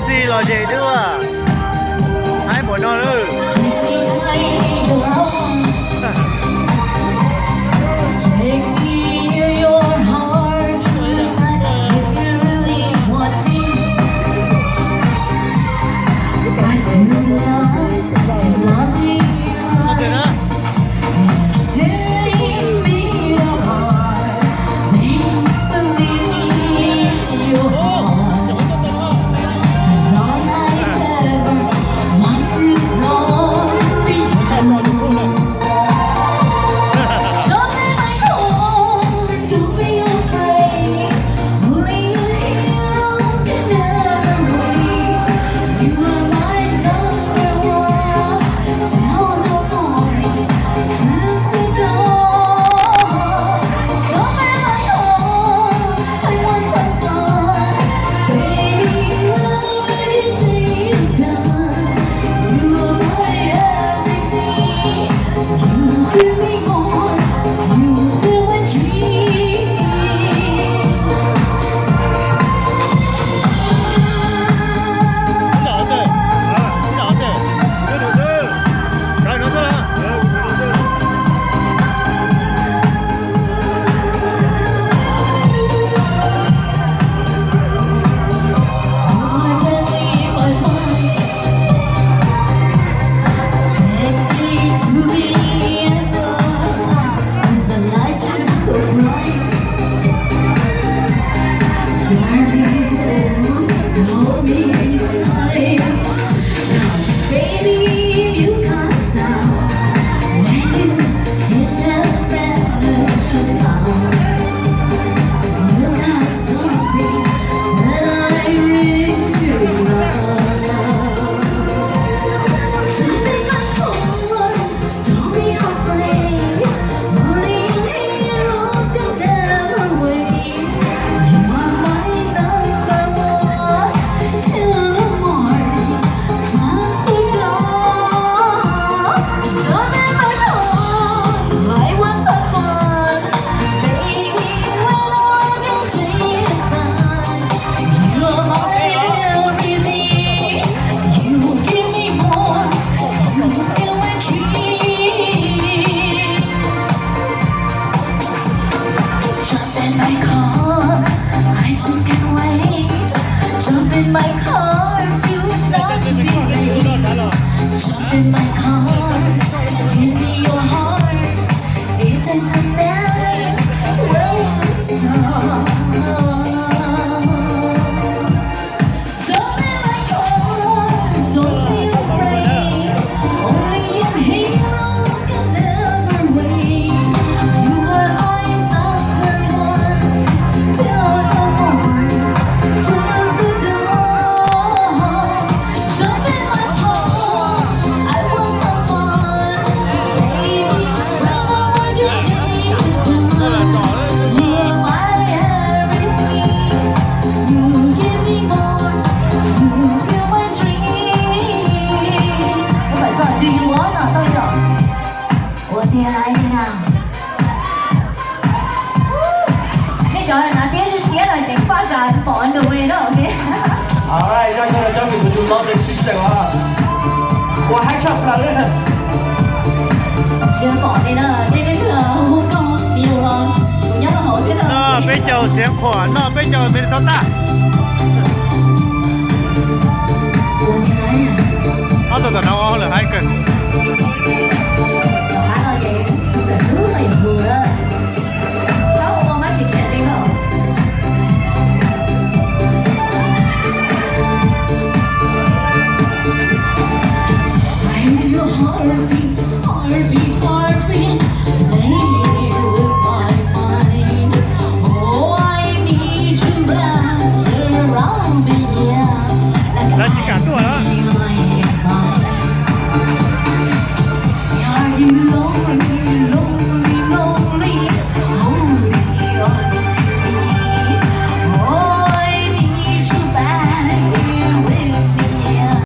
Txij los ze twb ua haib npaum no lawm. Ua tiag li na. Nej cov hnav tiab siab siab no ces faj tas pom ntawd no. Alright, cov kws kuv tus lov tes sib seem ua haib tshaj plaws li. Siab pom li na, nej leej twg hu koj me yus los kuv nyob rau hauv thiab na. Noj peb caug Xiav Khuam, noj peb caug Minnesota.